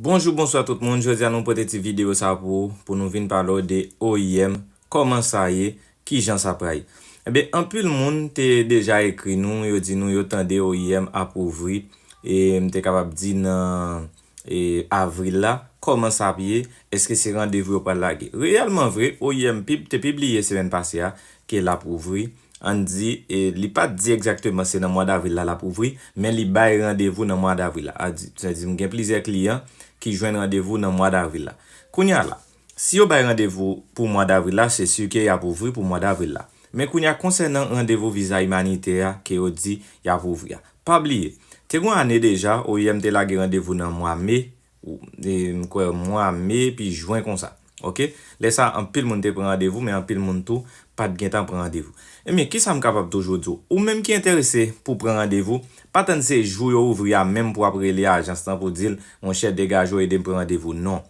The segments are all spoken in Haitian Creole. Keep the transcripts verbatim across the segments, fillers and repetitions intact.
Bonjou, bonswa tout moun. Jodi a nou pote ti videyo sa pou ou, pou nou vin pale w de O I M, kòman sa ye, kijan sa pral. Ebyen, anpil moun te deja ekri nou, yo di nou yo tande O I M ap ouvri, e m te kapab di nan e, avril la, kòman sa ap ye, èske se randevou yo pral lage. Reyèlman vre, O I M pib-, te pibliye semèn pase a ke l ap ouvri. Ann di, e, li pa t di egzakteman se nan mwa davril la l ap ouvri, men li bay randevou nan mwa davril la. A di, sa di m gen plizyè kliyan ki jwenn randevou nan mwa davril la. Kounye a la, si yo bay randevou pou mwa davril la, se si ke y ap ouvri pou mwa davril la. Men kounye a, konsènan randevou viza imanitè a ke yo di y ap ouvri a, pa bliye, te gon ane deja, O I M te lage randevou nan mwa me, ou, e, m kwè mwa me, pi jen konsa. Oke? Lè sa, anpil moun te pran randevou, men anpil moun tou pa t gentan pran randevou. Ebyen, kisa m kapab toujou di w? Ou menm ki enterese pou pran randevou, pa tann se jou yo ouvri a menm pou w ap rele ajans lan pou di l, monchè, degaje w, ede m pran randevou. Non.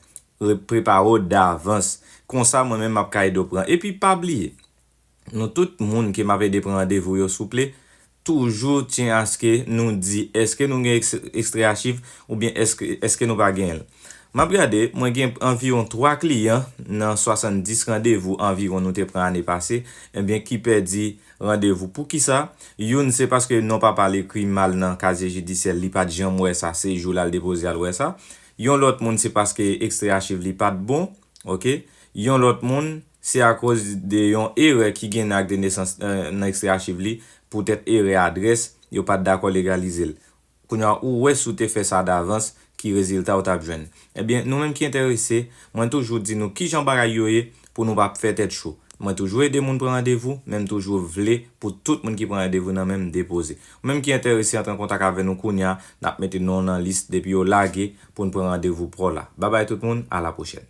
Re-, prepare w davans. Konsa, mwen menm, m ap ka ede w pran. Epi, pa bliye, nou tout moun ke m ap ede pran randevou yo, souple, toujou tyen aske nou di èske nou gen eks-, ekstrè achiv oubyen èske, èske nou pa genyen l. M ap gade, mwen gen anviwon twa kliyan nan swasanndis randevou anviwon nou te pran ane pase, ebyen, ki pèdi randevou. Poukisa? Youn, se paske non papa l ekri mal nan kazye jidisyè l, li pa t janm wè sa, se jou l al depoze al wè sa. Yon lòt moun, se paske ekstrè achiv li pa t bon, oke? Yon lòt moun, se akoz de yon erè ki gen nan ak de nesans, eh, nan ekstrè achiv li, poutèt erè adrès, yo pa t dakò legalize l. Kounye a, ou wè si w te fè sa davans, ki rezilta w t ap jwenn. Ebyen, nou menm ki enterese, mwen toujou di nou kijan bagay yo ye pou nou pa fè tèt cho. Mwen toujou ede moun pran randevou, men m toujou vle pou tout moun ki pran randevou nan men m depoze. Ou menm ki enterese antre an kontak avè nou kounye a, n ap mete non w nan lis depi yo lage pou n pran randevou pa w la. Babay tout moun, a la pwochèn.